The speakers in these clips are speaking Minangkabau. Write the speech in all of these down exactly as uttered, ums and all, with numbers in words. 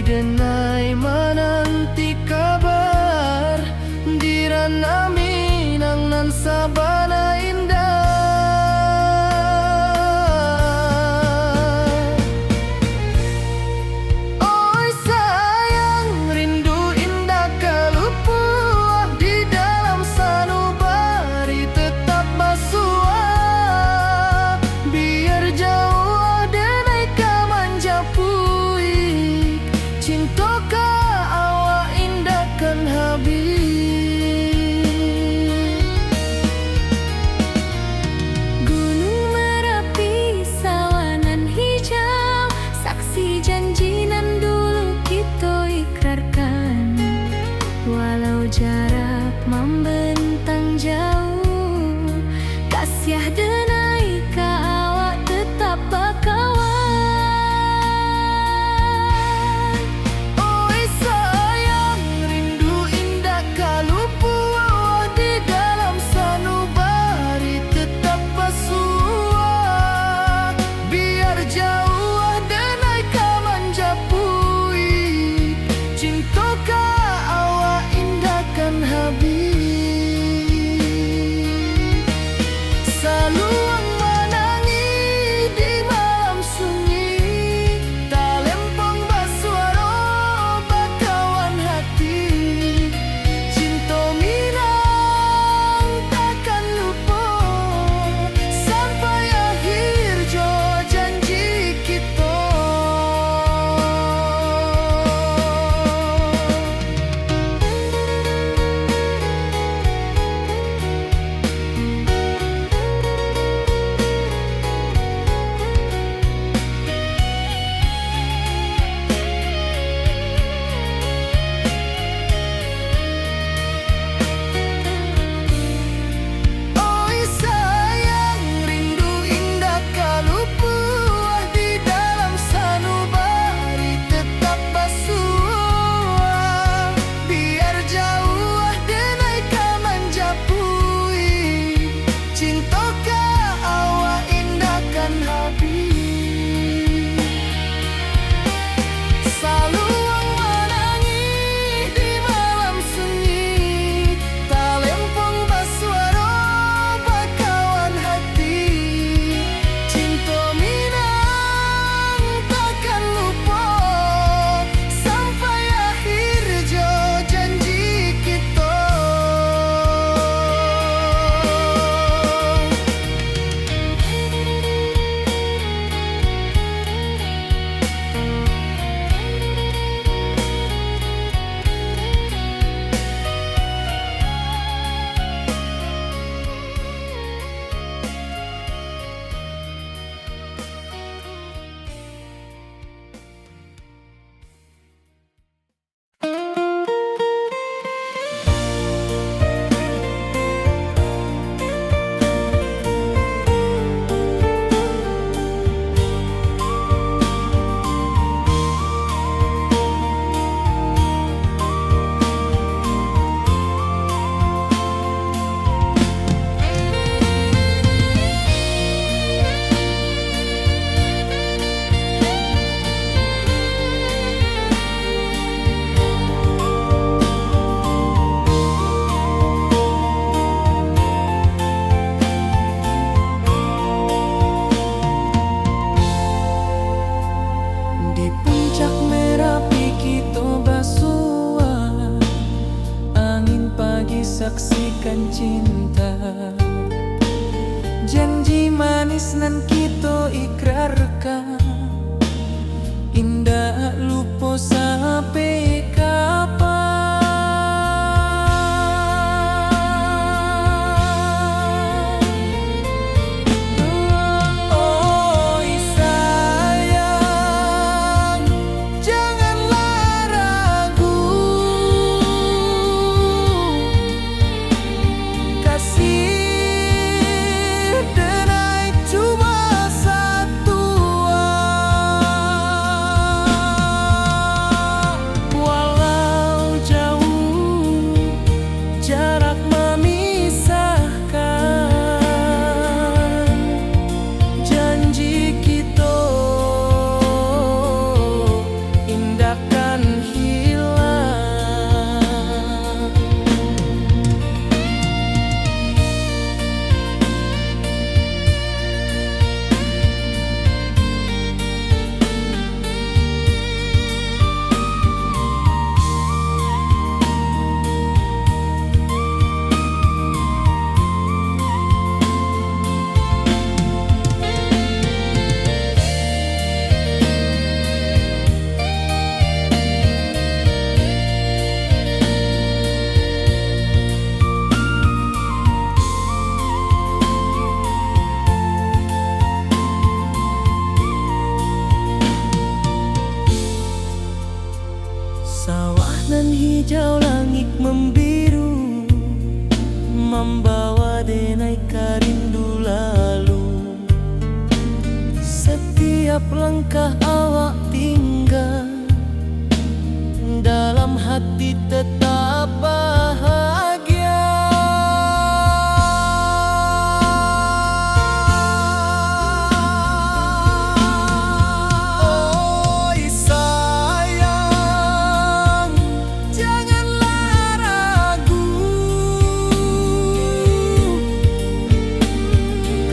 Denai mananti kabar, di Ranah Minang nan sabana indah. Oi sayang, rindu indak ka lupuah, di dalam sanubari tetap basuah. Biar jauah denai ka manjapuik, cinto ka awak indak kan habih. Gunung Marapi, sawah nan hijau, saksi janji nan dulu kito ikrarkan. Walau jarak mambentang jauh, kasiah denai ka awak tetap bakawan. Oi sayang, rindu indak ka lupuah, di dalam sanubari tetap basuah. Biar jauah denai ka manjapuik, cinto ka awak indak kan habih. Saluang manangih di malam sunyi, talempong basuaro bakawan hati. Cinto Minang takkan lupo, sampai akhir jo janji kito. Oi sayang, rindu indak ka lupuah, di dalam sanubari tetap basuah. Biar jauah denai ka manjapuik, cinto ka awak indak kan habih. Saluang manangih di malam sunyi, talempong basuaro bakawan hati. Cinto Minang takkan lupo, sampai akhir jo janji kito. Di puncak Merapi kito basuah, angin pagi saksikan cinta. Janji manis nan kito ikrarkan, indak lupo sampai kapan. Oi sayang, janganlah ragu, kasih Jauh langik mambiru, mambawa denai ka rindu lalu. Satiap langkah awak tingga, dalam hati tetap bahagia. Oi sayang, janganlah ragu.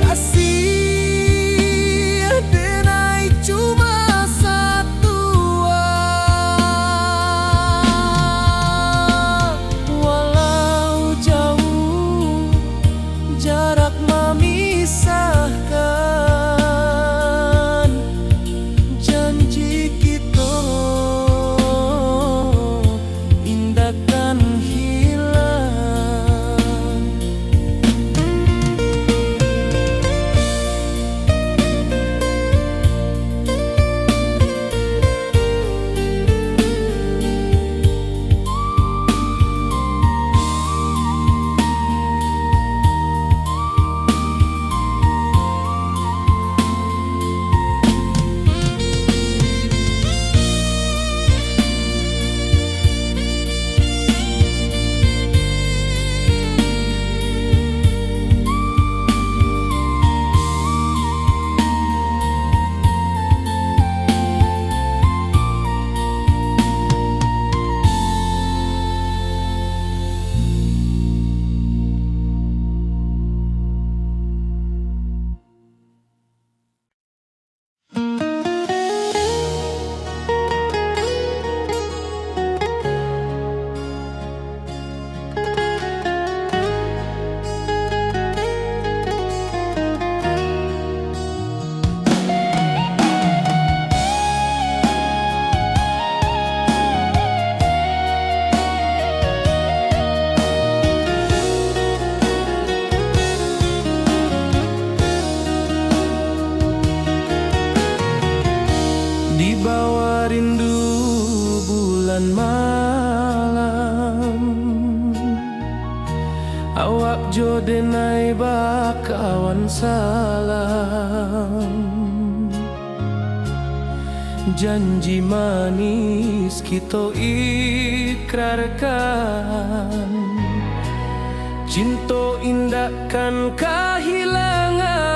Kasih denai cuma satu, ah. Walau jauh jarak mamisahkan, janji kito indak kan hilang. Di bawah rindu bulan malam, awak jo denai bakawan salam. Janji manis kito ikrarkan, cinto indak kan kahilangan.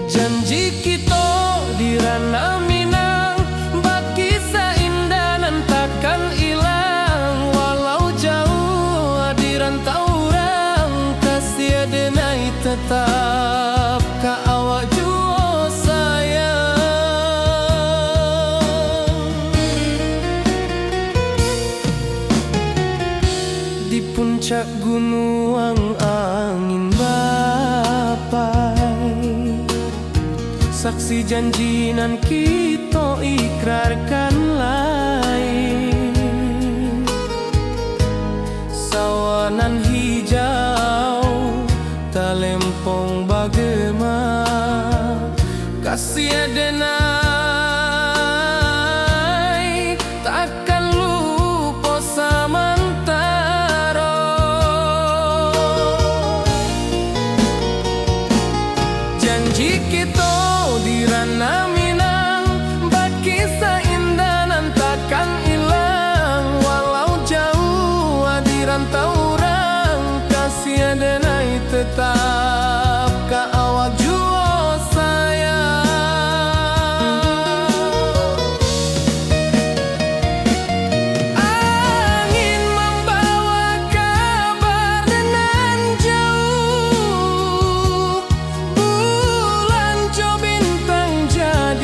Janji kito di Ranah Minang, bakisah indah nan takkan ilang. Walau jauah di rantau urang, kasih denai tetap ka awak juo sayang. Di puncak gunuang angin bapai, saksi janji nan kito ikrarkan lai. Sawah nan hijau, talempong bagema, kasih denai takkan lupo samantaro. Janji kito di Ranah Minang, bakisah indah nan takkan ilang. Walau jauah di rantau urang, kasih denai tetap ka awak juo sayang. Angin mambawa kabar nan jauah, bulan jo bintang jadi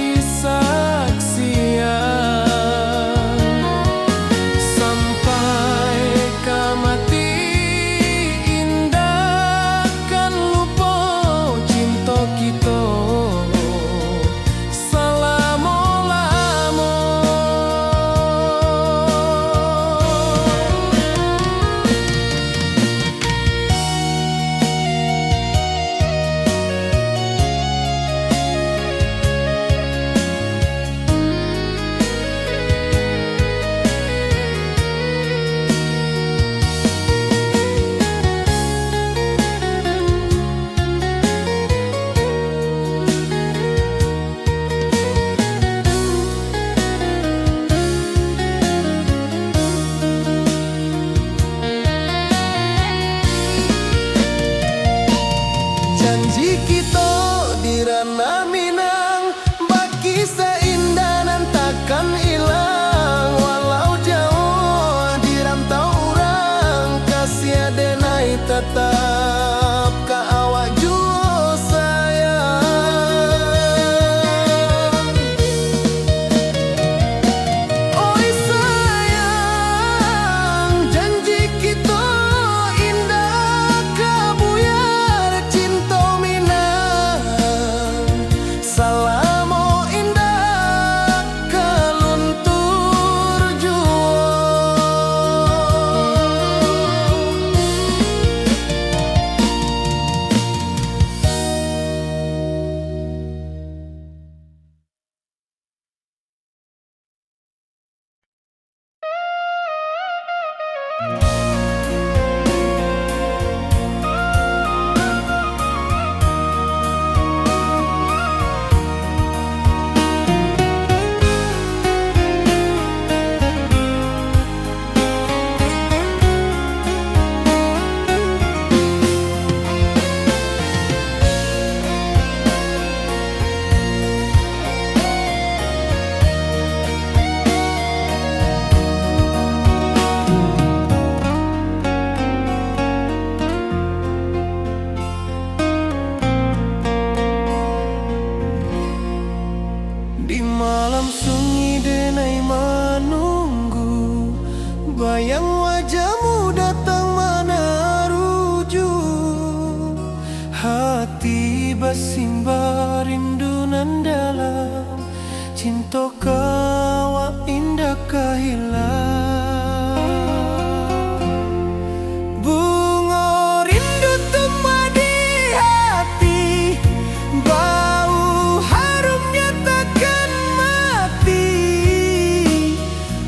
Simba rindu nan dalam, cinto ka awak indak ka hilang. Bungo rindu tumbuah di hati, bau harumnya takkan mati.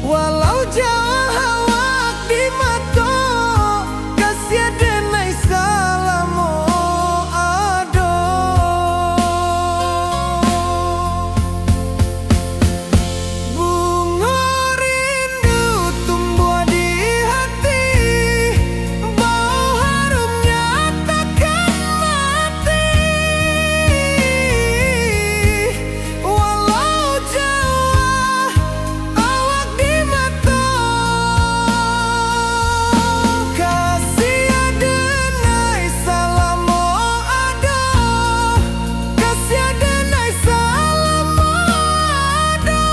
Walau jauah awak di mato, kasiah denai salamo ado. Bungo rindu tumbuah di hati, bau harumnya takkan mati. Walau jauah awak di mato, kasiah denai salamo ado, kasiah denai salamo ado.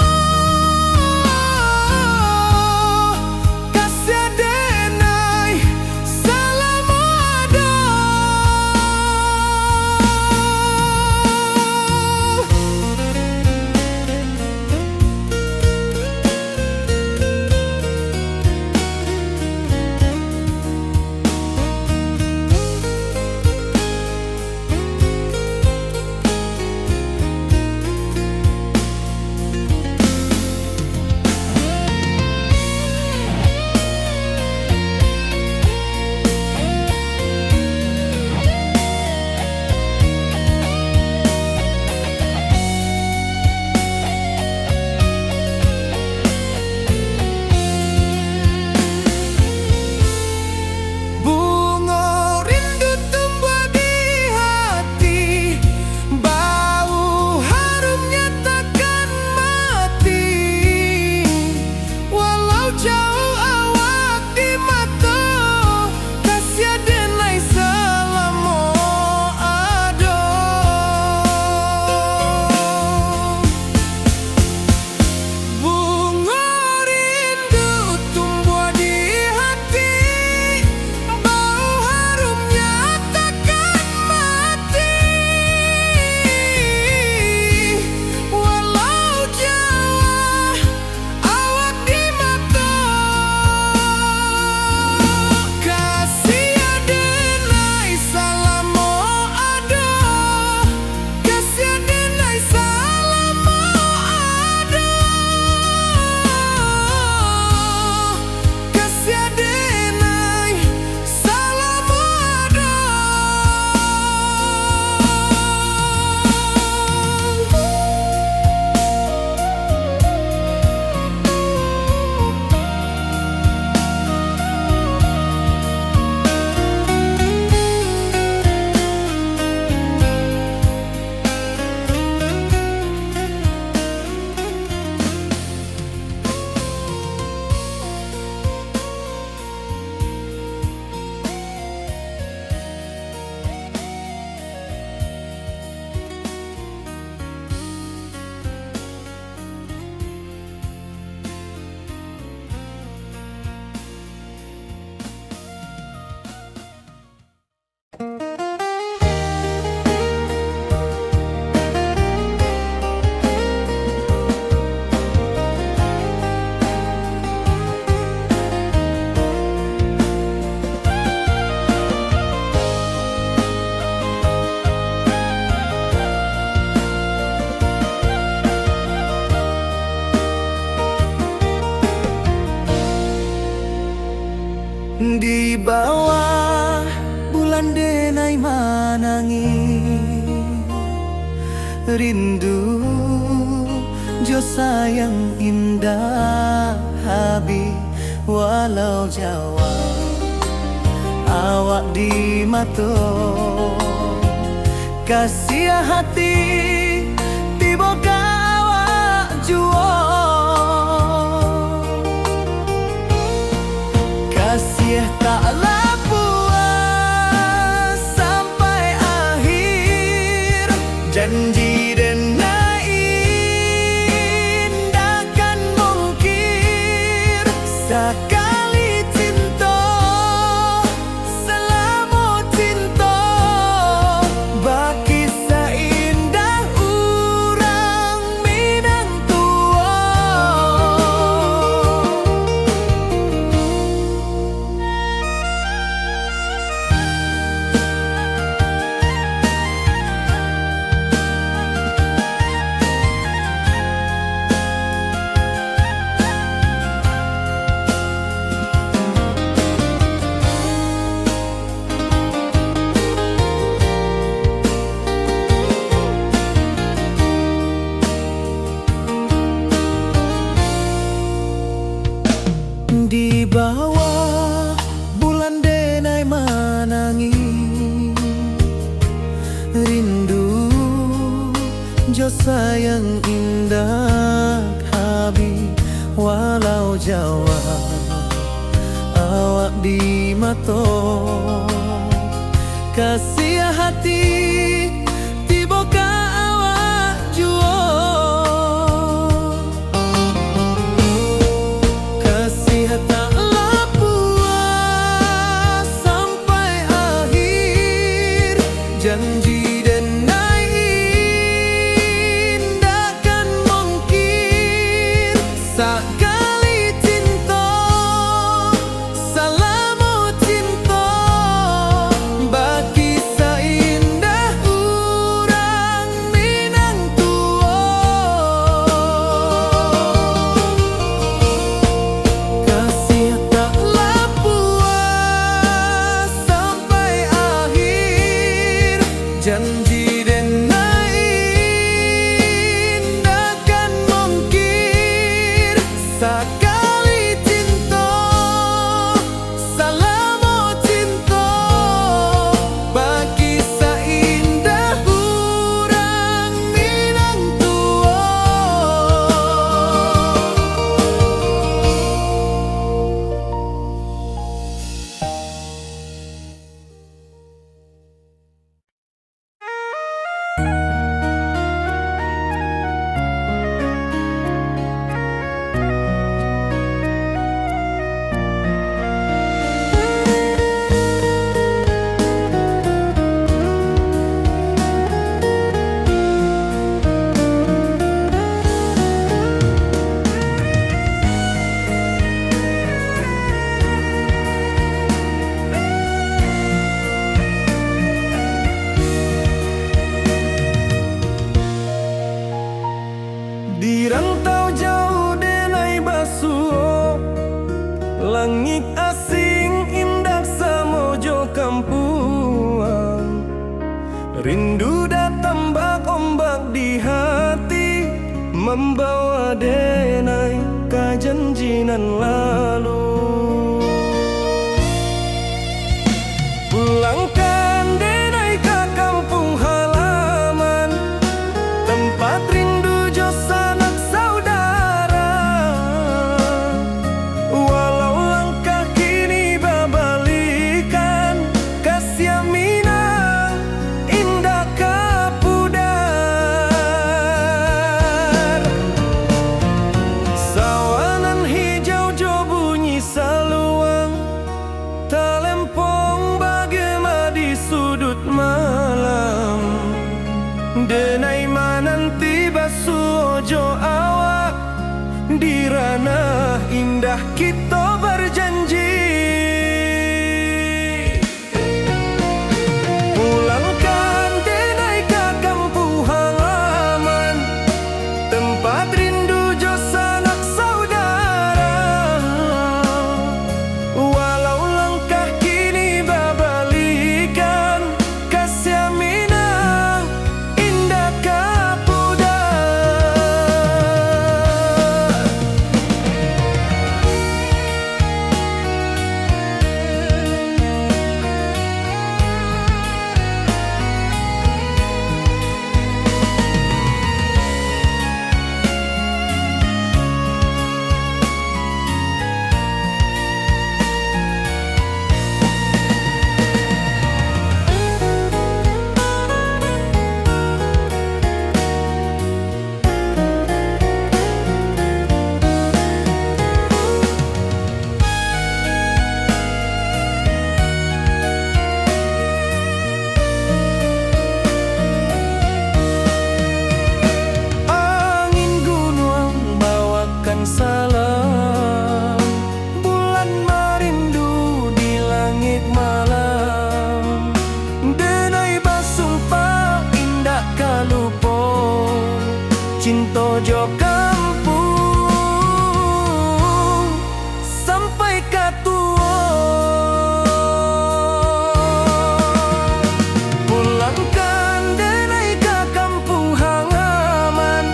Kasiah denai salamo ado. Bungo rindu tumbuah di hati, bau harumnya takkan mati. Walau jauah awak di mato, kasiah denai salamo ado. Bungo rindu tumbuah di hati, bau harumnya takkan mati. Walau jauah awak di mato, kasiah denai salamo ado. Kasiah denai salamo ado, kasiah denai salamo ado. Di bawah bulan denai manangih, rindu jo sayang indak habih. Walau jauah awak di mato, kasiah hati tibo ka awak juo. Kasiah taklah puas sampai akhir, janji denai indak kan mungkir. Sakali cinto, salamo cinto, bakisah jo sayang indak habih, walau jauah awak di mato. Kasiah hati tibo ka awak juo. Kasiah tak lah puas sampai akhir. Janji denai indak kan mungkir. Sakali cinto, salamo cinto, bakisah indah urang Minang tuo. Kasiah tak lah puas sampai akhir. Janji denai indak kan mungkir. Sakali cinto, salamo cinto, bakisah indah urang Minang tuo. Di rantau jauah denai basuo, langik asing indak samo jo kampuang. Rindu datang bak ombak di hati, mambawa denai ka janji nan lalu. Pulangkan denai ka kampuang halaman, tampat rindu jo sanak saudara. Walau langkah kini babalikan, kasiah Minang indak ka pudar. Sawah nan hijau jo bunyi saluang, talempong bagema di suduik malam. Denai mananti basuo jo awak, di ranah indah kito bajanji. Pulangkan denai ka kampuang halaman, tampat rindu jo sanak saudara. Walau langkah kini babalikan, kasiah Minang indak ka pudar. Angin gunuang bawakan salam, bulan marindu di langik malam. Denai basumpah indak ka lupo, cinto jo kampuang sampai ka tuo. Pulangkan denai ka kampuang halaman,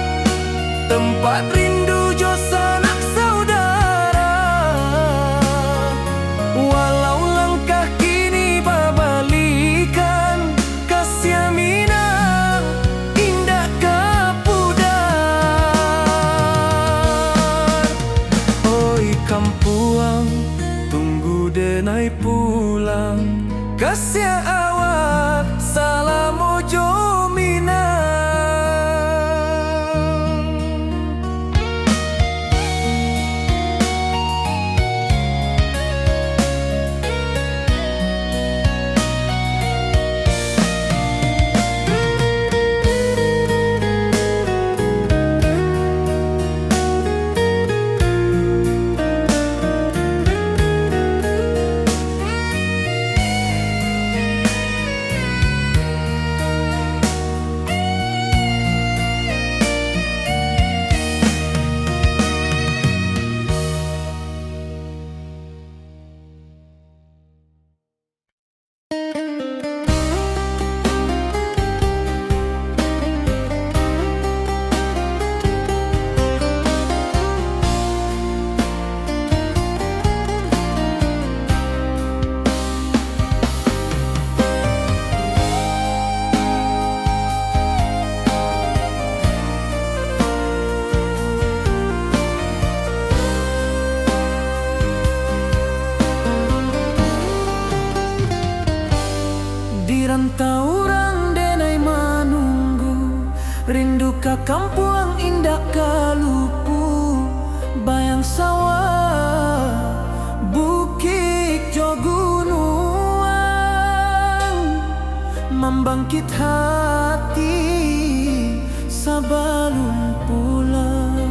tampat rindu jo sanak saudara. Walau langkah kini babalikan, kasiah Minang indak ka Rindu ka kampuang indak ka lupu, bayang sawah, bukik jo gunuang, mambangkit hati sabalun pulang.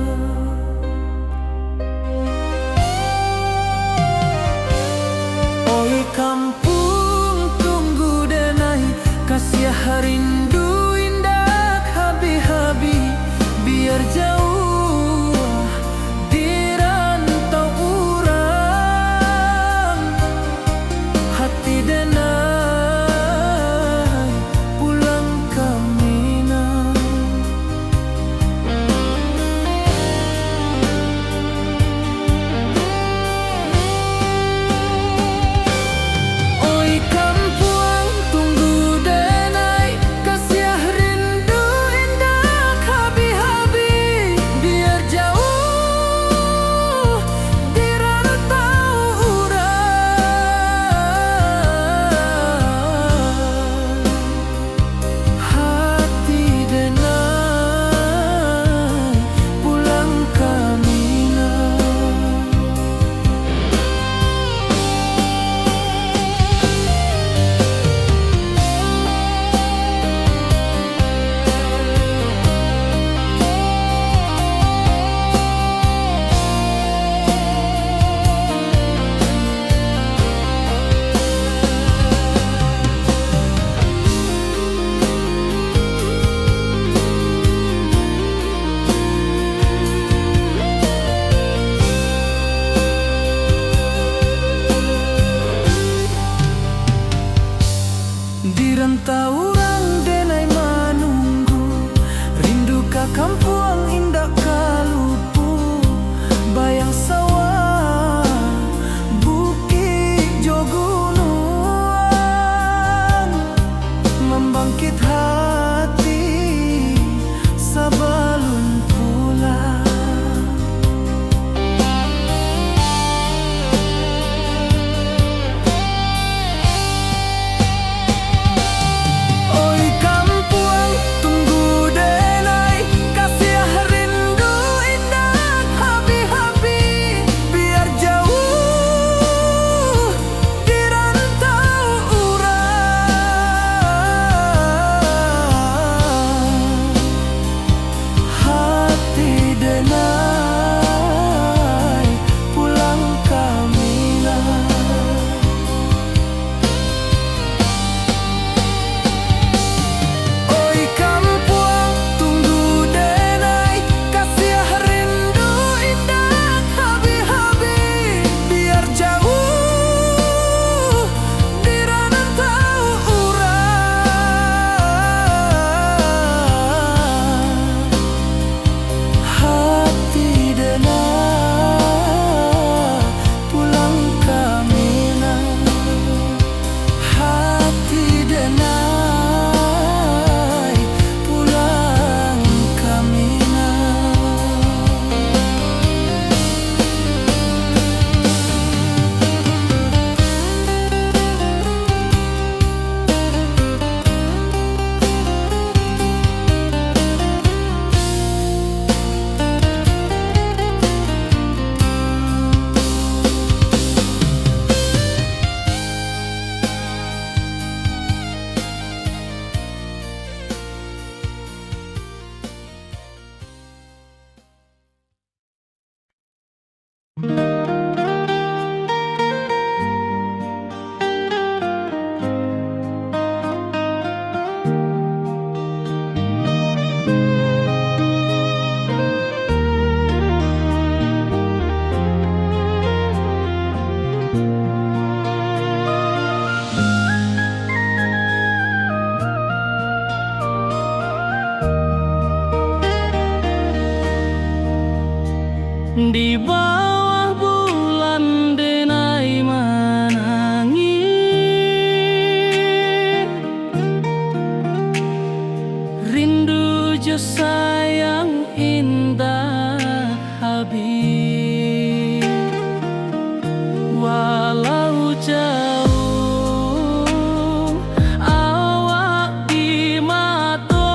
Oi kampuang, tunggu denai, kasiah rindu indak habih-habih, biar jauah di rantau urang, hati denai pulang ka Minang. Oi kampuang, tunggu denai, kasiah rindu indak habih-habih, biar jauah di rantau urang, hati denai pulang ka Minang. Di rantau urang denai manunggu, rindu ka kampuang indak ka lupu, bayang sawah, bukik jo gunuang, mambangkit hati sabalun pulang. Oi kampuang, tunggu denai, kasiah rindu indak habih-habih, biar jauah di rantau urang, hati denai pulang ka Minang. Oi kampuang, tunggu denai, kasiah rindu indak habih-habih, biar jauah di rantau urang, hati denai pulang ka Minang, hati denai pulang ka Minang. Di bawah bulan denai manangih, rindu jo sayang indak habih. Walau jauah awak di mato,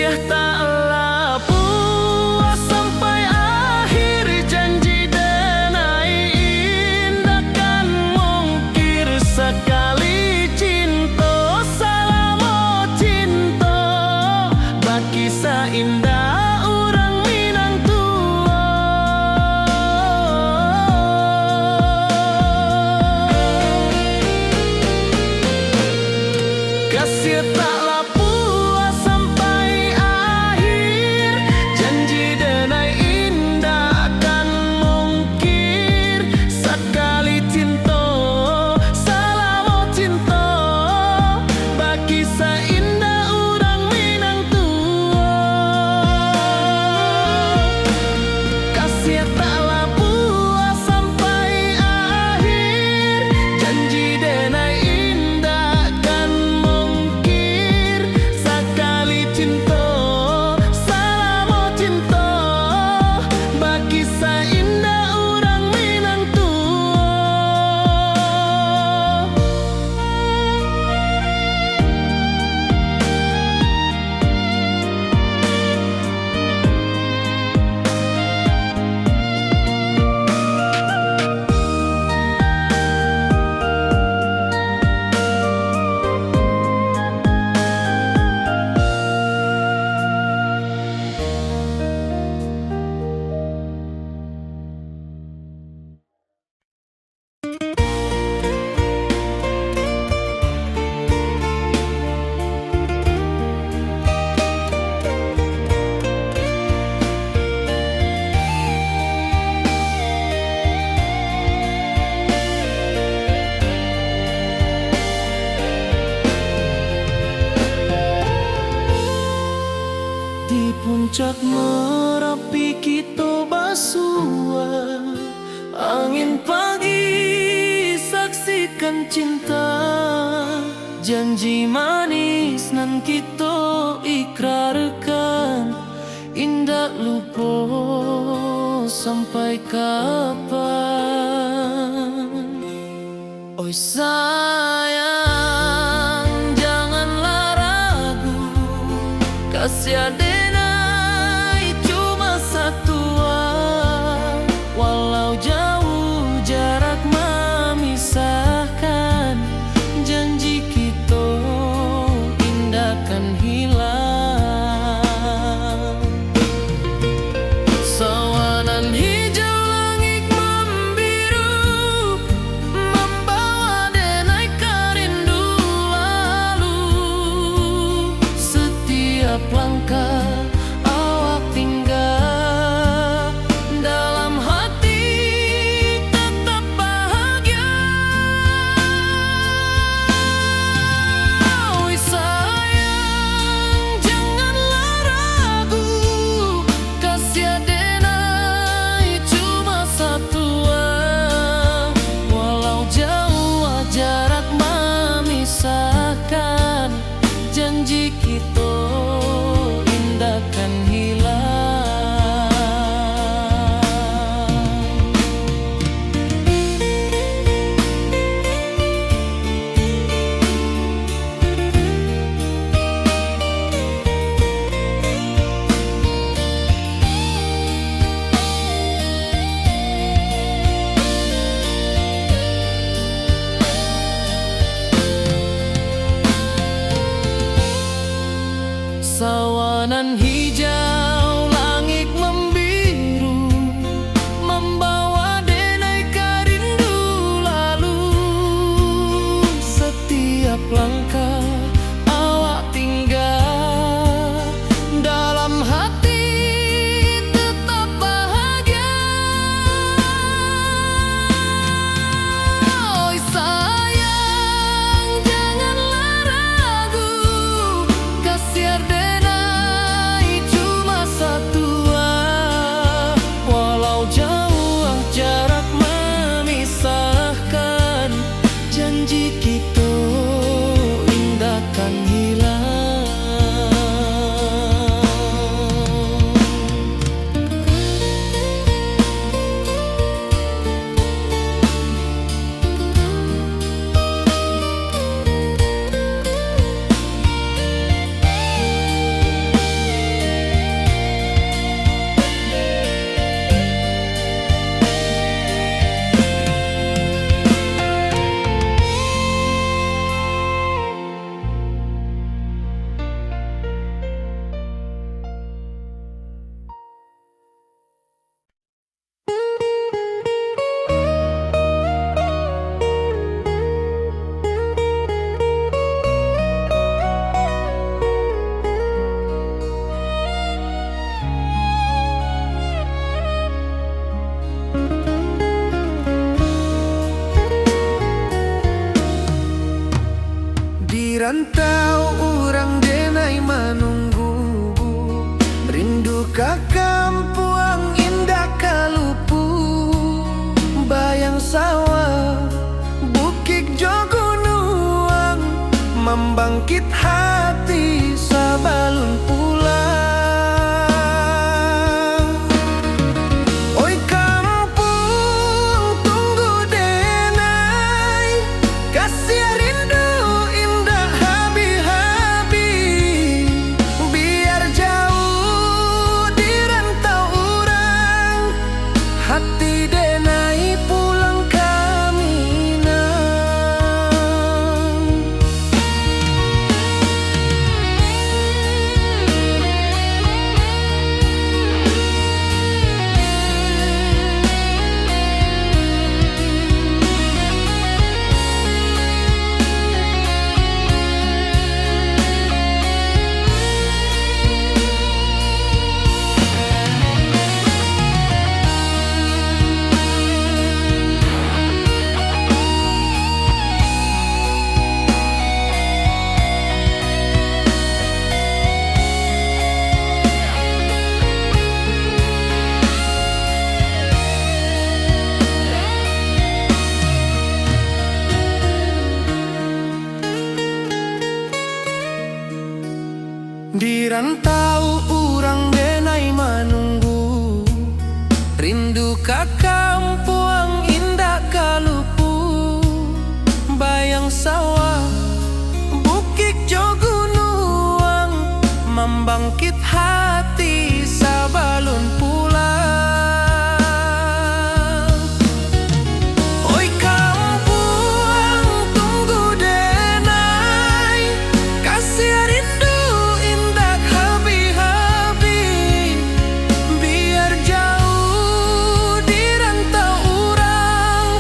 Taklah puas sampai akhir, janji denai indak kan mungkir. Sakali cinto, salamo cinto, bakisah indak urang Minang tuo. Kasiah taklah puas sampai akhir, janji denai indak kan mungkir. Sakali cinto, salamo cinto, bakisah indak urang Minang tuo. Kasiah taklah puas sampai akhir, janji denai indak kan mungkir. Sakali cinto, salamo cinto, bakisah indak urang Minang tuo. Di puncak Marapi kito basua. Angin pagi saksikan cinta, janji manis nan kito ikrarkan, indak lupo sampai kapan. Oi sayang, janganlah ragu, kasiah denai cuma satua. Walau jauh jarak mamisahkan, janji kito indak kan hilang. Sawanan hijau langik mambiru, mambawa denai ka rindu lalu. Satiap langkah awak tingga, dalam hati tatap bahagia. Oi sayang, janganlah ragu, kasiah denai cuma satua. Walau jauh jarak mamisahkan, janji kito indak kan hilang. Sawanan hijau langik mambiru, mambawa denai ka rindu lalu. Satiap langkah awak tingga, dalam hati tetap bahagia. Oi sayang, janganlah ragu, kasiah denai cuma Rantau urang denai manunggu, rindu ka kampuang indak ka lupu. Bayang sawah, bukik jo gunuang, mambangkit hati sabalun pulang. Oi kampuang, tunggu denai, kasiah rindu indak habih-habih. Biar jauh di rantau urang, hati denai pulang ka Minang. Di rantau urang denai manunggu, rindu ka kampuang indak ka lupu. Bayang sawah, bukik jo gunuang, mambangkit hati sabalun pulang. Oi kampuang, tunggu denai, kasiah rindu indak habih-habih. Biar jauh di rantau urang,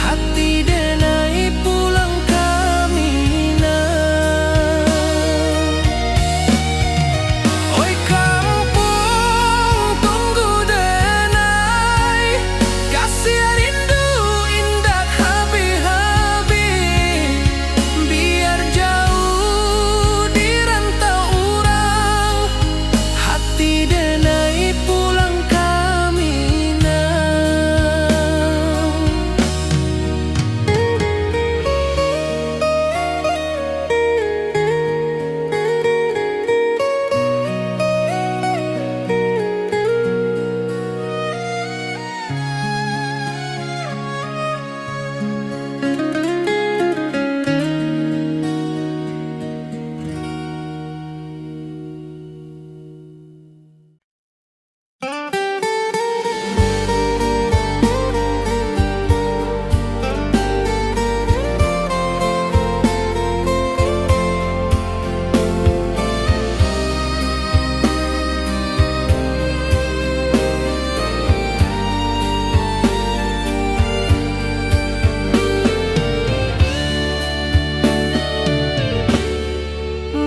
hati denai pulang ka Minang. Oi kampuang, tunggu denai, kasiah rindu indak habih-habih. Biar jauh di rantau urang, hati denai pulang ka Minang.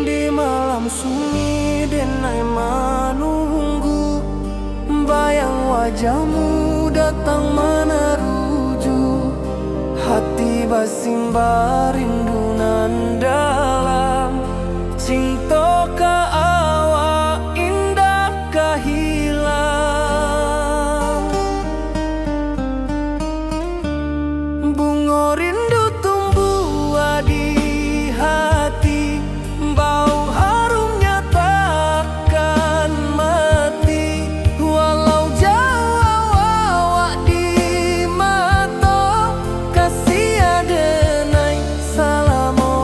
Di malam sunyi denai manunggu, bayang wajahmu datang manaruju. Hati basimba rindu nan dalam, cinto ka awak indak ka hilang. Bungo rindu tumbuah di hati, bau harumnya takkan mati. Walau jauah awak di mato, kasiah denai salamo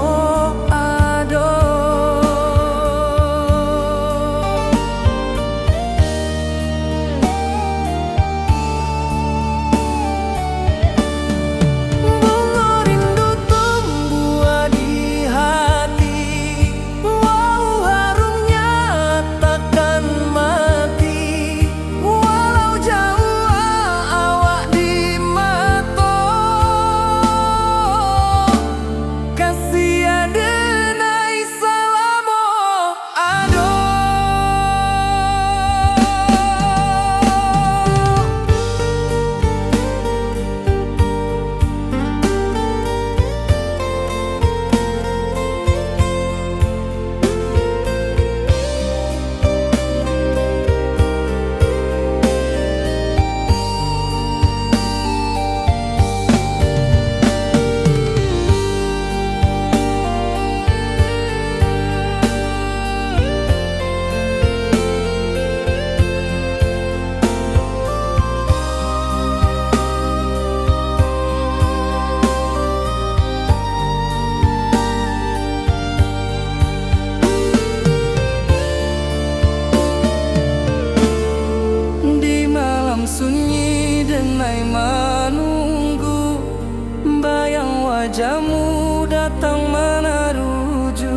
Mu datang manaruju,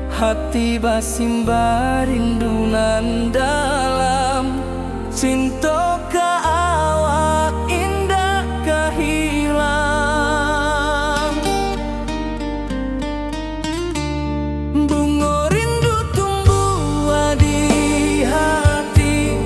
hati basimba rindu nan dalam. Cinto ka awak indak ka hilang. Bungo rindu tumbuah di hati,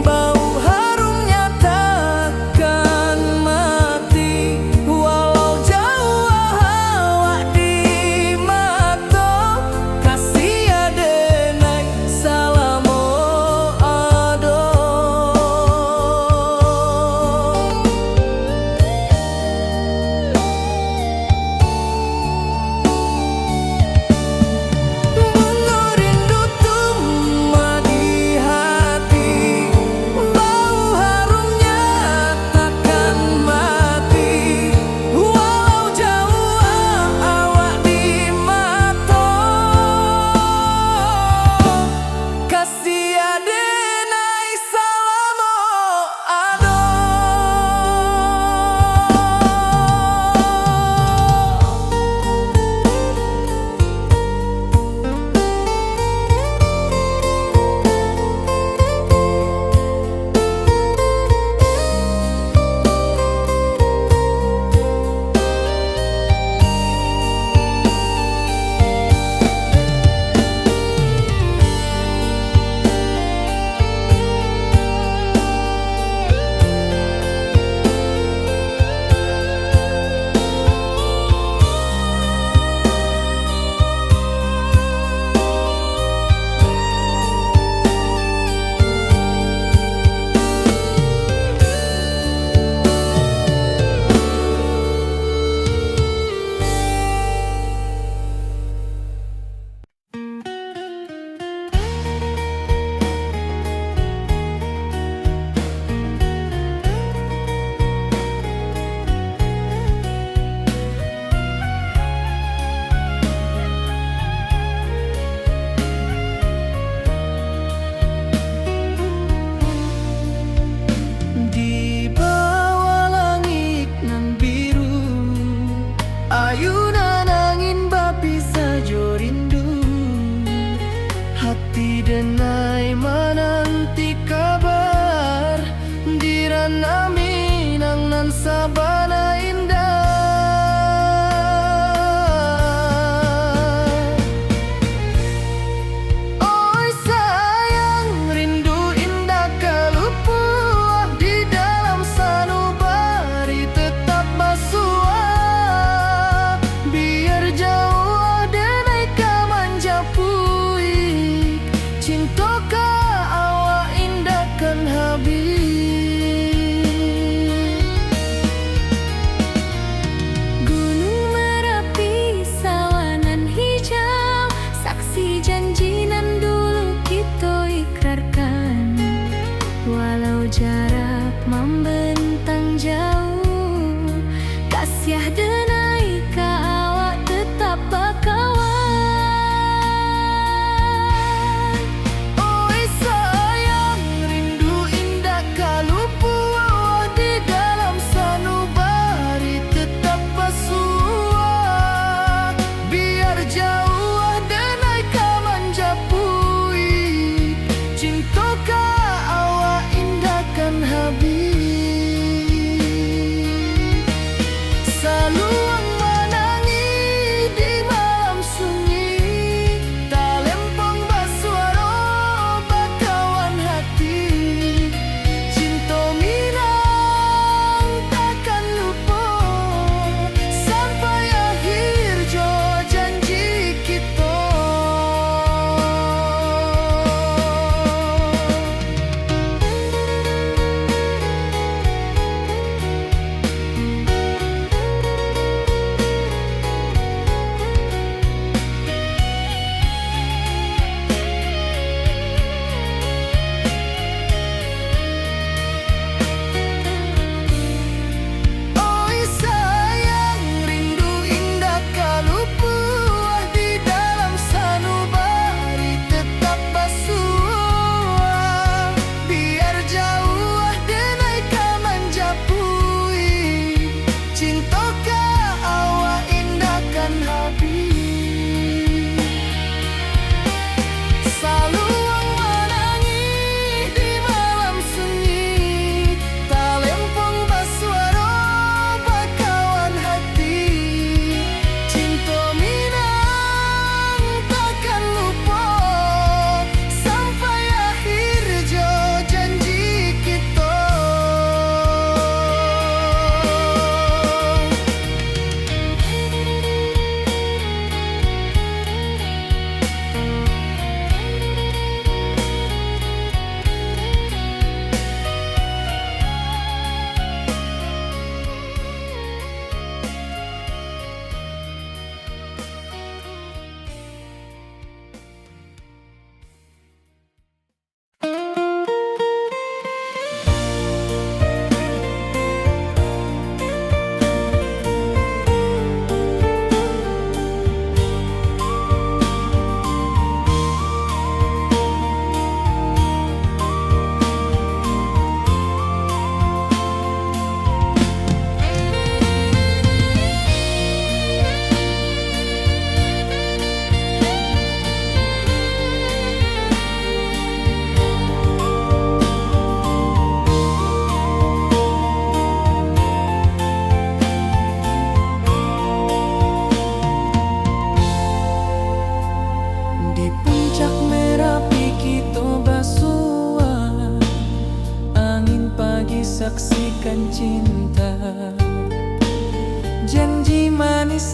bau harumnya takkan mati. Walau jauah awak di mato, kasih adenai salamo ado.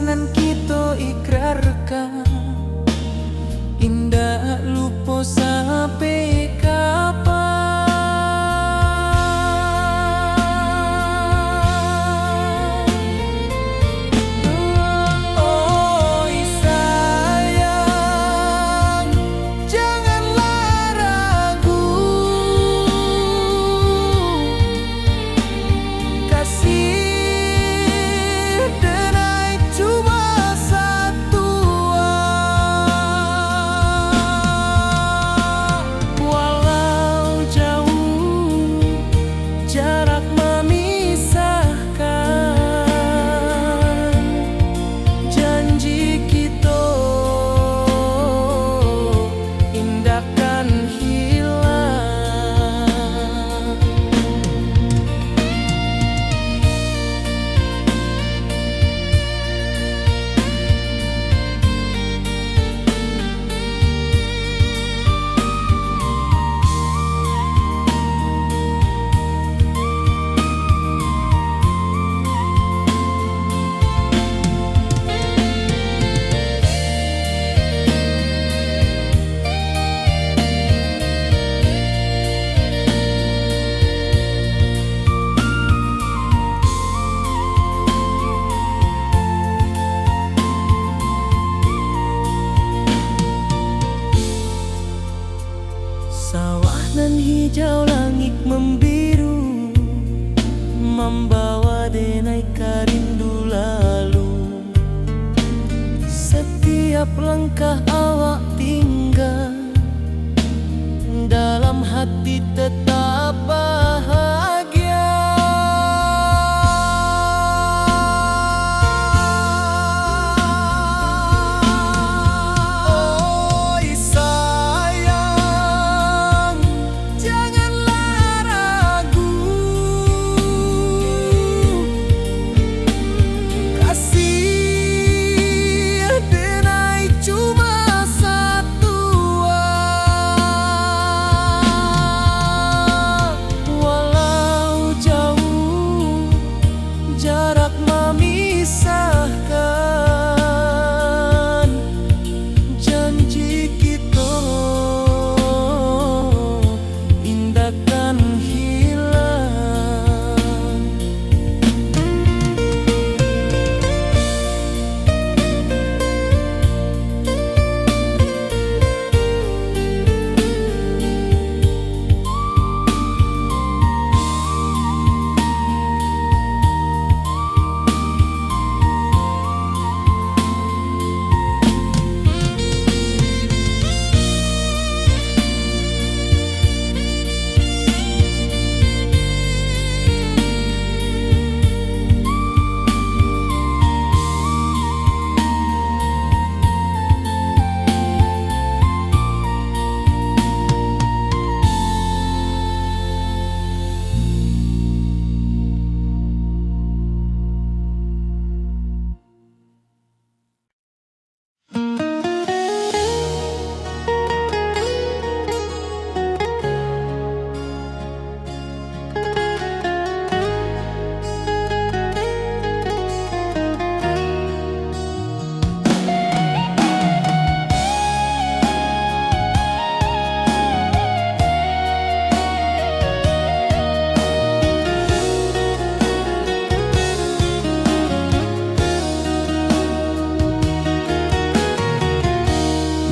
Nan kito ikrarkan, indak lupo sampai kapan. Oi sayang, janganlah ragu. Kasih denai cuma satu, walau jauh jarak mamisahkan, janji kito indak kan hilang. Sawah nan hijau, langik mambiru, mambawa denai ka rindu lalu. Satiap langkah awak tingga, dalam hati tetap bahagia. Oi sayang, janganlah ragu. Kasih denai cuma satu, walau jauh jarak mamisahkan, janji kito indak kan hilang.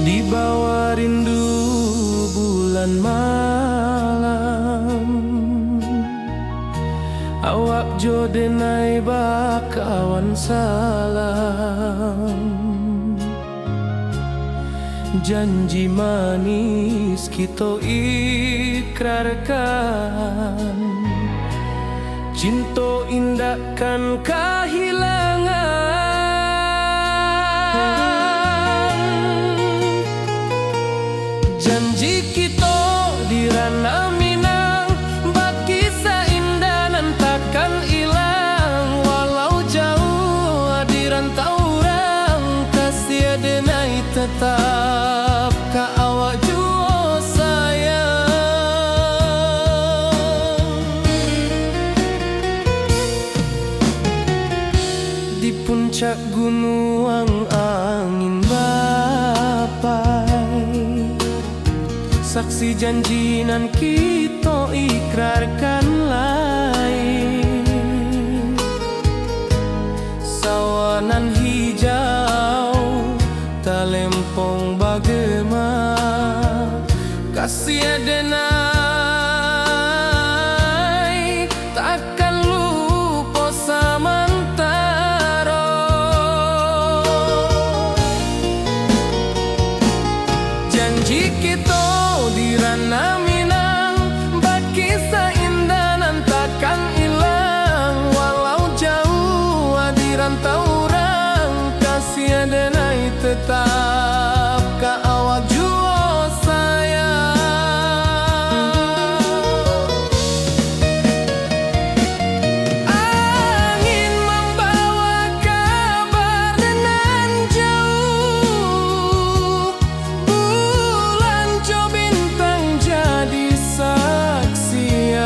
Di bawah rindu bulan malam, awak jo denai bakawan salam. Janji manis kito ikrarkan, cinto indak kan kahilangan. Janji kito di Ranah Minang, bakisah indah nan takkan ilang. Walau jauah di rantau urang, kasih denai tetap ka awak juo sayang. Di punco Cak gunuang angin bapai, saksi janji nan kito ikrarkan lai. Sawah nan hijau, talempong bagema, kasih denai takkan lupo samantaro. Janji kito di Ranah Minang, bakisah indah nan takkan ilang. Walau jauah di rantau urang, kasih denai tetap ka awak juo sayang. Angin mambawa kabar nan jauah, bulan jo bintang jadi saksian.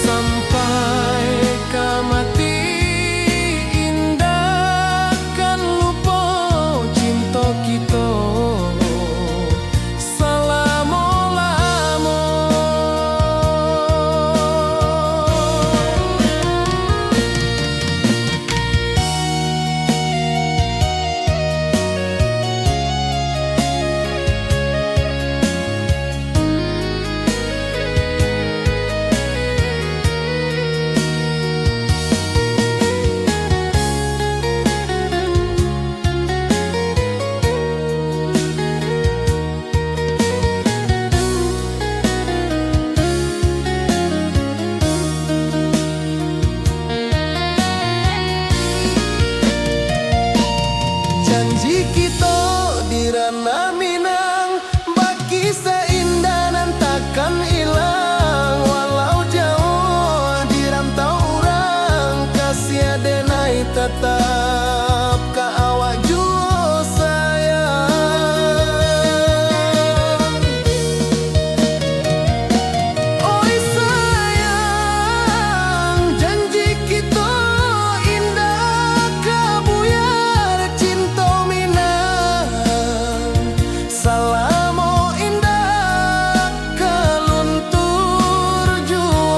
Sampai ka mati indak kan lupo cinto kito salamo-lamo. Janji kito di Ranah Minang, bakisah indah nan takkan ilang. Walau jauah di rantau urang, kasih denai tatap ka awak juo sayang. Oi sayang, janji kito indak ka buyar, cinto Minang salamo indak ka luntur juo.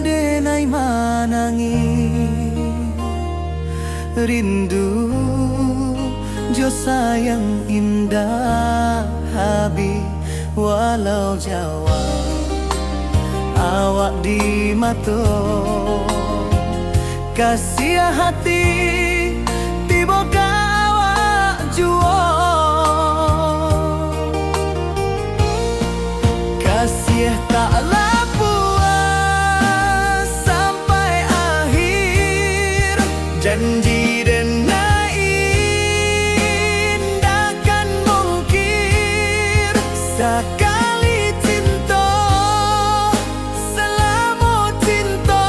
Denai manangih, rindu jo sayang indak habih, walau jauah awak di mato. Kasiah hati tibo ka awak juo. Kasiah tak lah puas sampai akhir. Janji denai indak kan mungkir. Sakali cinto, salamo cinto,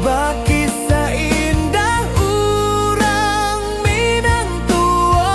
bakisah indah urang Minang tuo.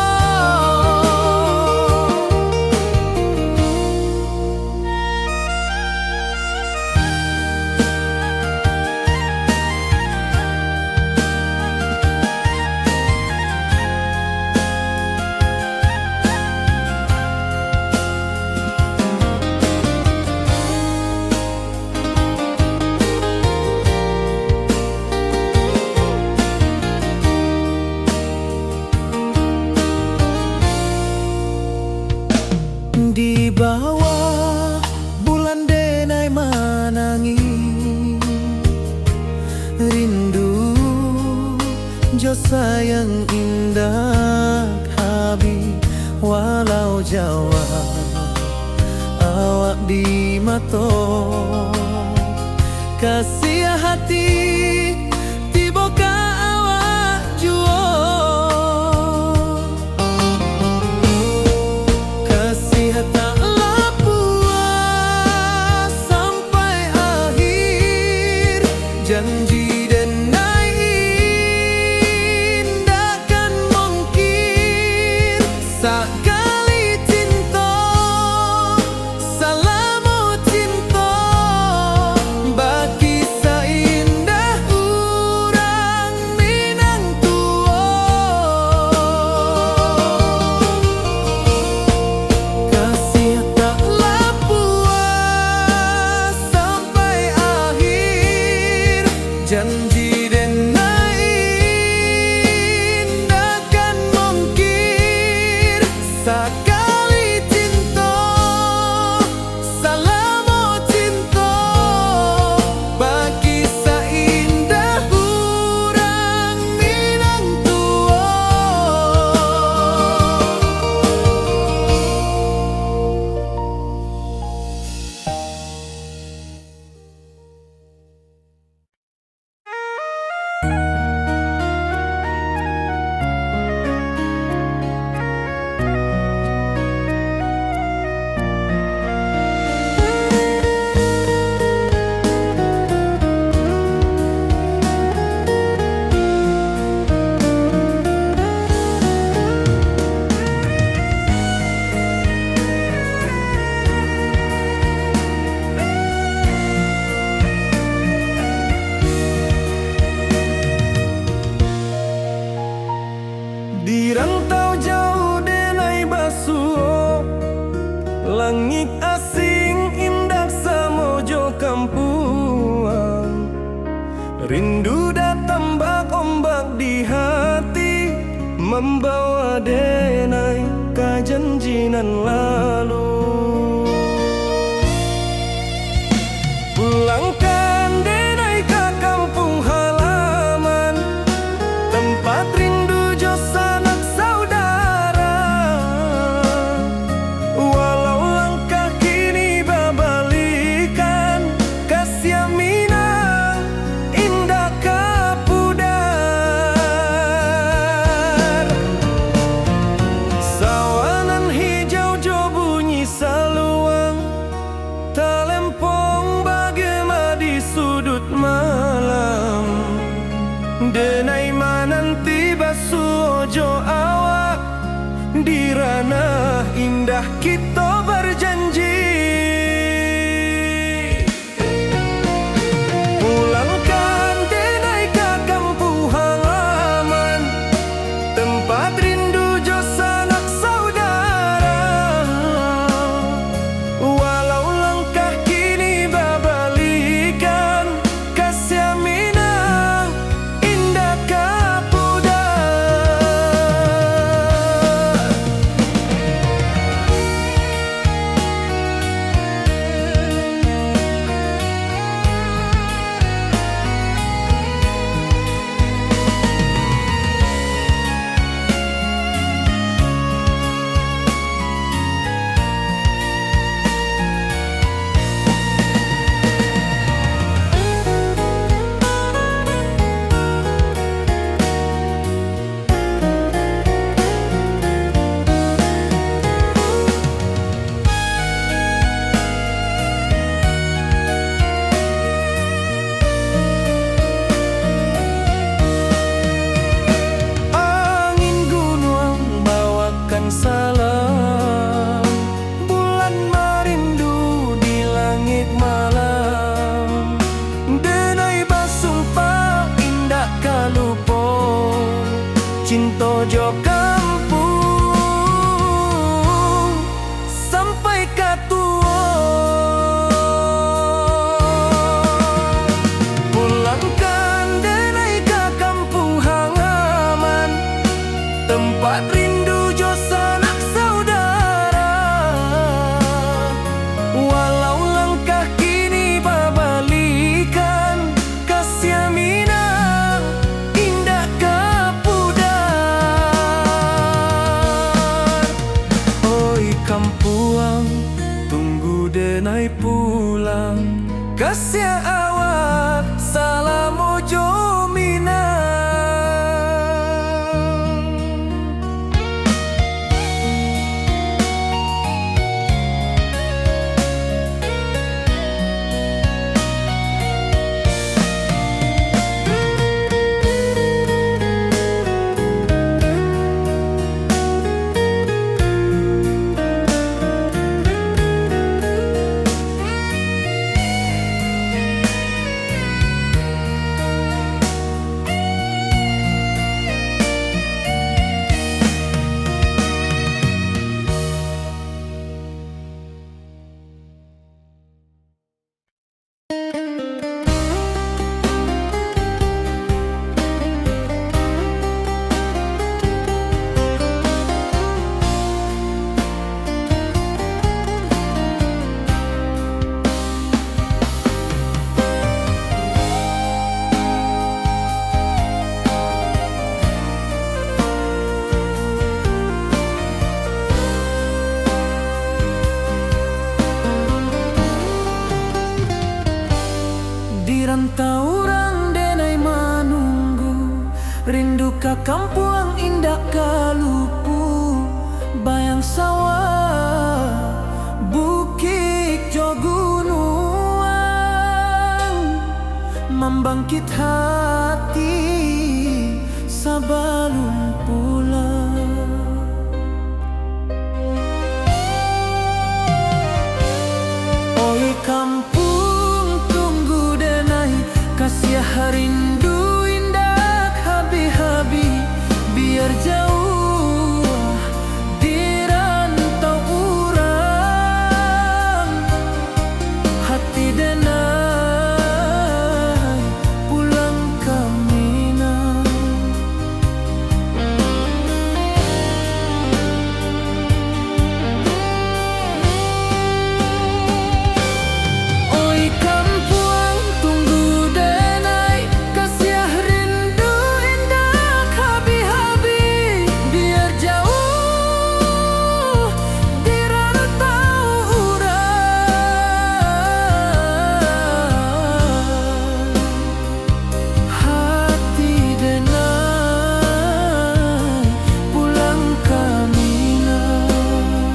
Di bawah bulan denai manangih, rindu jo sayang indak habih, walau jauah awak di mato. Kasiah hati tibo ka awak juo. Kasiah tak lah puas sampai akhir. Janji denai indak kan mungkir. Sakali cinto, salamo cinto, bakisah indah urang Minang tuo. Kasiah tak lah puas sampai akhir. Janji denai indak kan mungkir. Sakali cinto, salamo cinto, bakisah indah urang Minang tuo. Di rantau jauah denai basuo, langik asing indak samo jo kampuang. Rindu datang bak ombak di hati, mambawa denai ka janji nan lalu. Pulangkan denai ka kampuang halaman, tampat rindu jo sanak saudara. Walau langkah kini babalikan, kasiah Minang indak ka pudar. Sawah nan hijau jo bunyi awak salamo jo Minang. Di rantau urang denai manunggu, rindu ka kampuang indak ka lupu, bayang sawah, bukik jo gunuang, mambangkit hati sabalun pulang. Oi kampuang, tunggu denai, kasiah rindu indak habih-habih, biar jauah di rantau urang, hati denai pulang ka Minang. Oi kampuang, tunggu denai, kasiah rindu indak habih-habih, biar jauah di rantau urang, hati denai pulang ka Minang.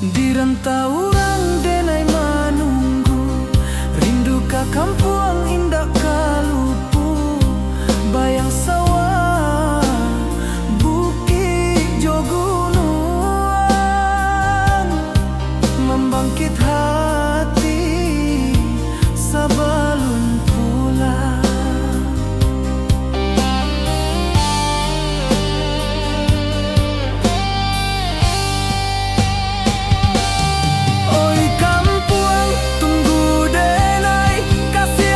Di rantau urang denai manunggu, rindu ka kampuang indak ka lupu, bayang sawah, bukik jo gunuang, mambangkit hati sabalun pulang. Oi kampuang, tunggu denai, kasiah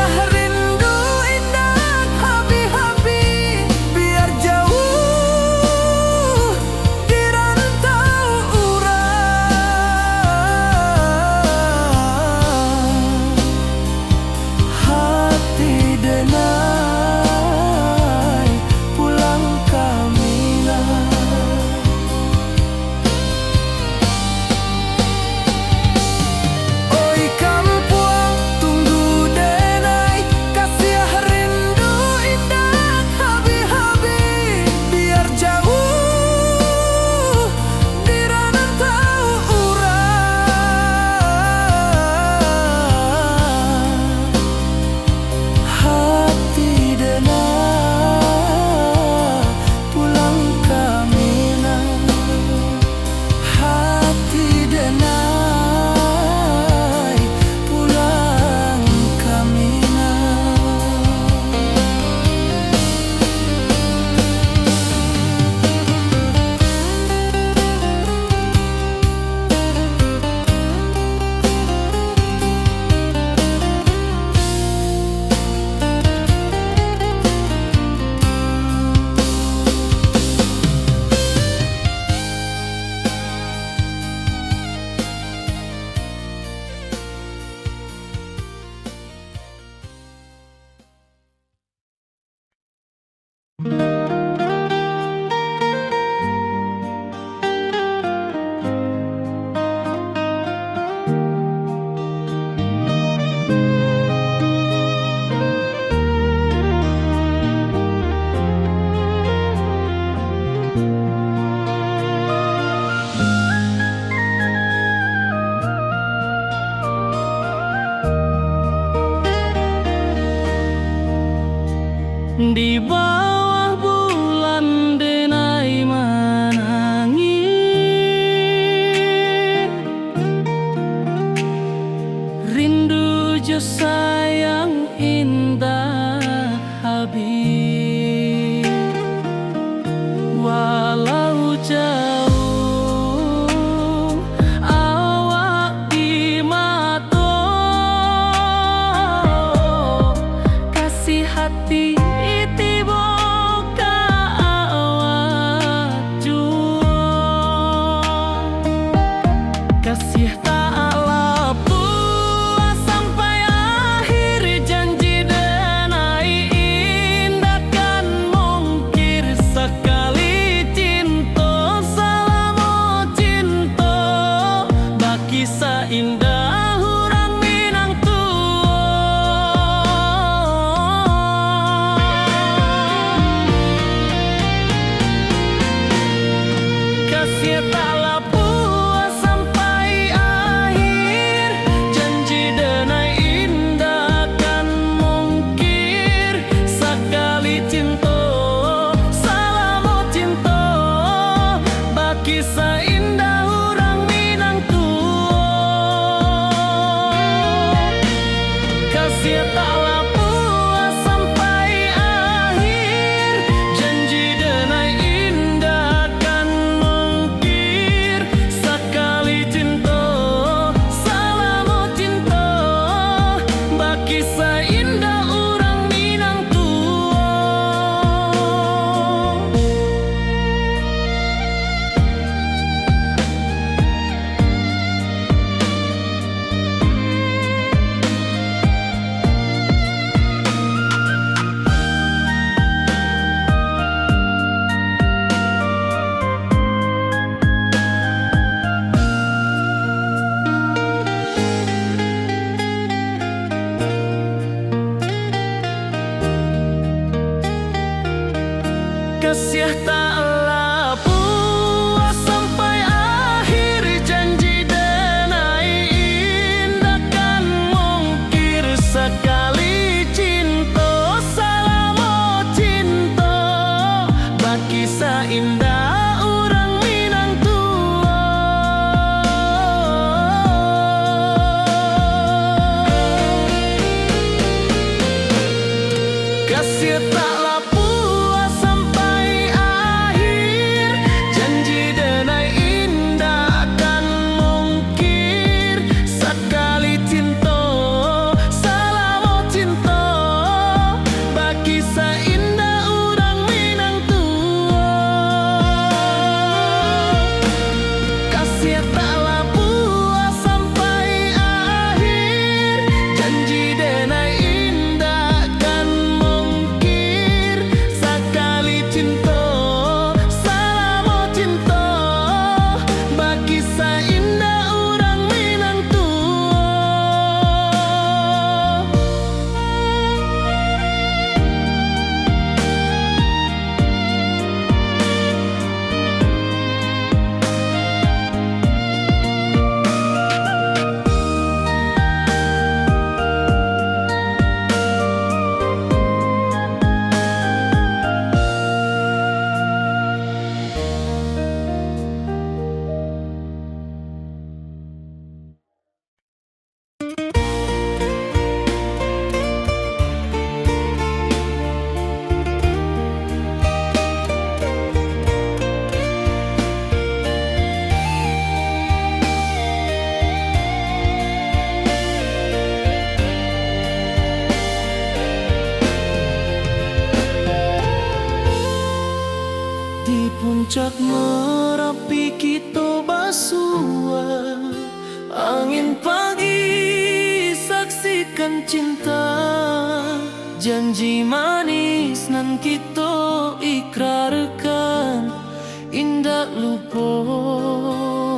Di bawah bulan denai manangih, rindu jo sayang indak habih. Walau jauh awak di mato, kasih hati tibo ka awak juo. Kasih tak lapuah sampai akhir, janji denai indak kan mungkir. Sakali cinto, salamo cinto, bakisah indah urang Minang tuo. Kasih tak lapuah sampai akhir, janji denai indak kan mungkir. Sakali cinto, salamo cinto, bakisah indah urang Minang tuo. Kasih tak lapuah sampai akhir, janji denai indak kan mungkir. Sakali cinto, salamo cinto, bakisah indah urang Minang tuo. Kasih tak lapuah sampai akhir, janji denai indak kan mungkir. Sakali cinto, salamo cinto, bakisah indah urang Minang tuo. Kasih tak lapuah sampai akhir, janji denai indak kan mungkir. Sakali cinto, salamo cinto, bakisah indah urang Minang tuo. Kasih tak lapuah sampai akhir, janji denai indak kan mungkir. Sakali cinto, salamo cinto, bakisah indah urang Minang tuo. Di puncak Marapi kito basua. Angin pagi saksikan cinta, janji manis nan kito ikrarkan, indak lupo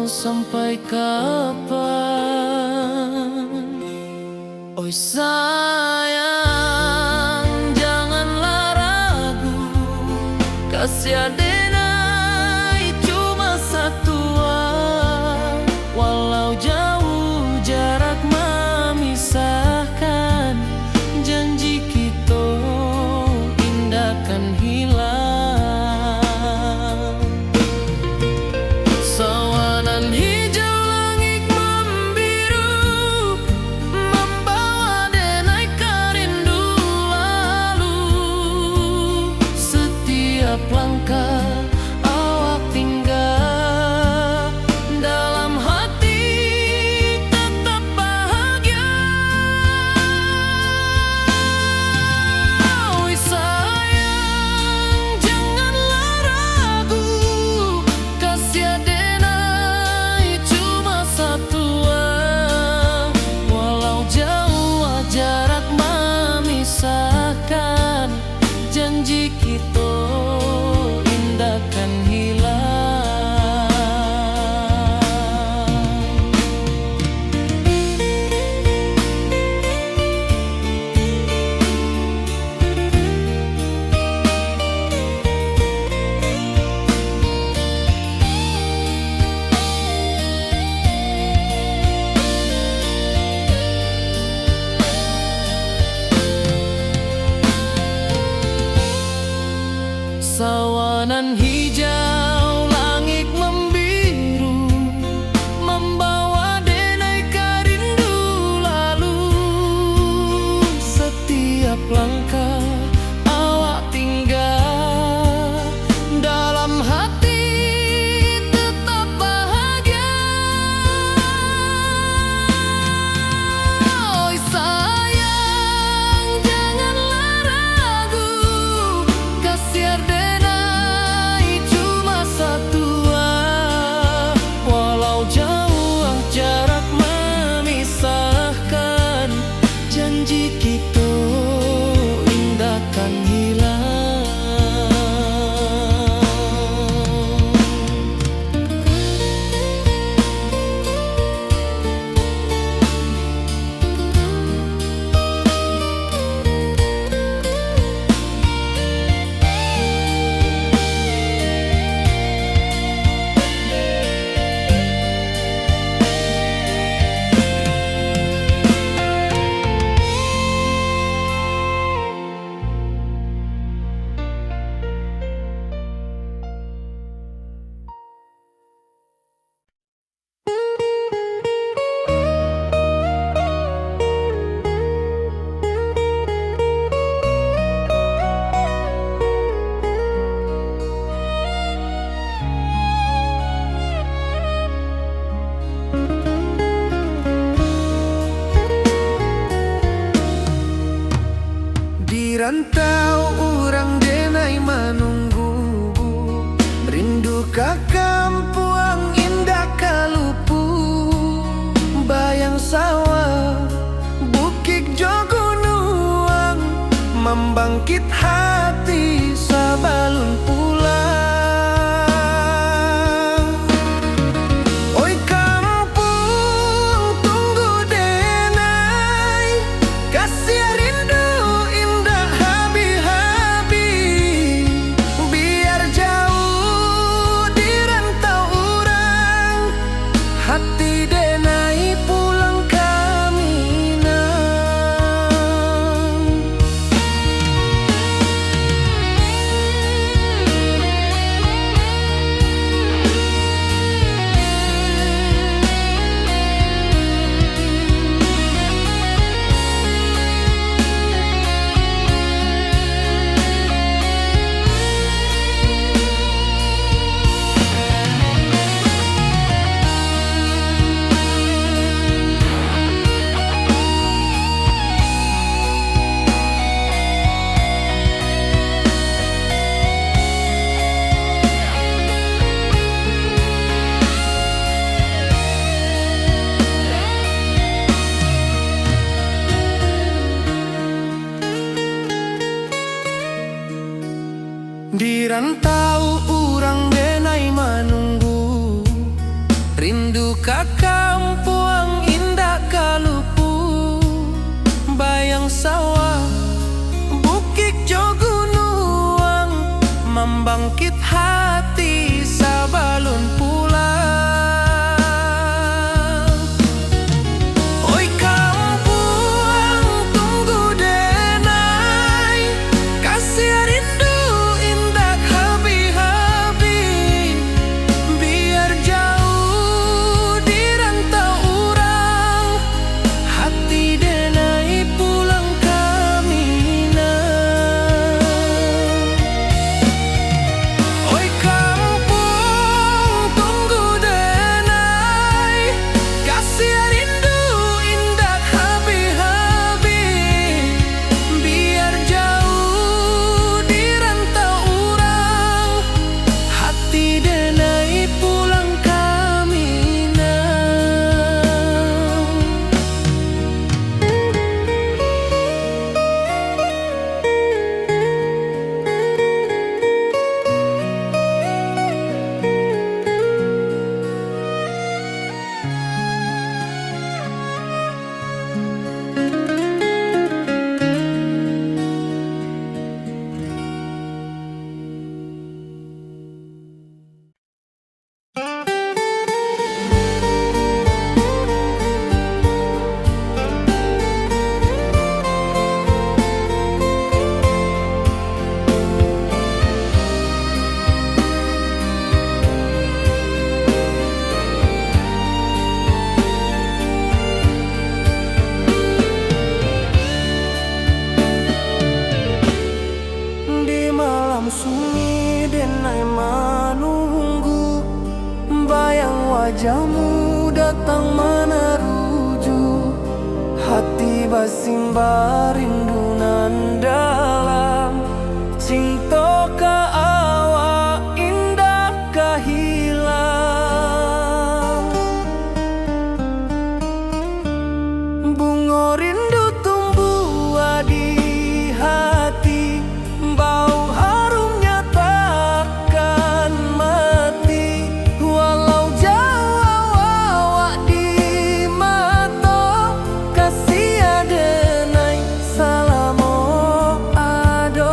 sampai kapan. Oi sayang, janganlah ragu, kasih denai cuma satua. Walau jauh jarak mamisahkan, janji kito indak Hijau langik membiru, membawa denai ka rindu lalu. Setiap langkah awak tinggal, dalam hati tetap bahagia. Oi sayang, janganlah ragu, kasiar denai cuma satua. Walau jauah jarak memisahkan, janji kito indak kan hilang. Di rantau urang denai manunggu, rindu ka kampuang indak ka lupuah. Bayang sawah, bukik jo gunuang, mambangkik hati sabalun pulang. Oi kampuang, tunggu denai, kasiar rindu indak habih-habih. Biar jauah di rantau urang, hati denai pulang ka Minang. Jamu datang manaruju, hati basimba rindu nan dalam. Cinto ka awak indak ka hilang. Bungo rindu tumbuah di hati, bau harumnya takkan mati. Walau jauah awak di mato, kasih adenai salamo ado.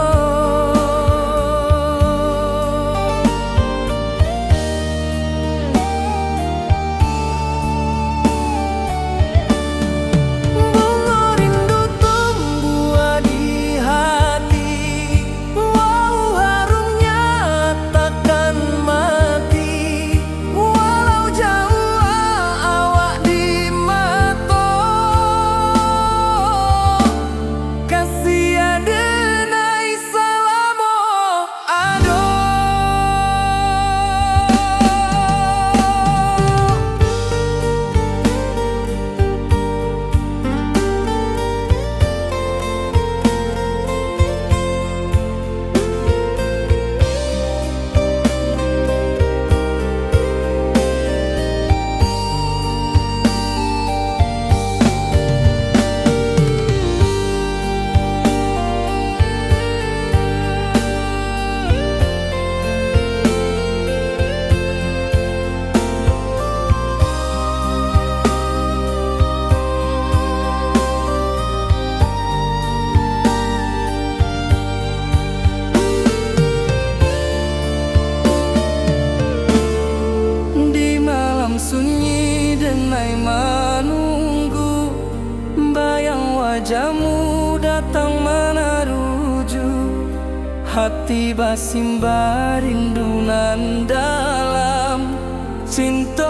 Bungo rindu tumbuah di hati, bau harumnya takkan mati. Walau jauah awak di mato, kasih adenai salamo ado. Di malam sunyi denai manunggu, bayang wajahmu datang manaruju. Hati basimba rindu nan dalam, cinto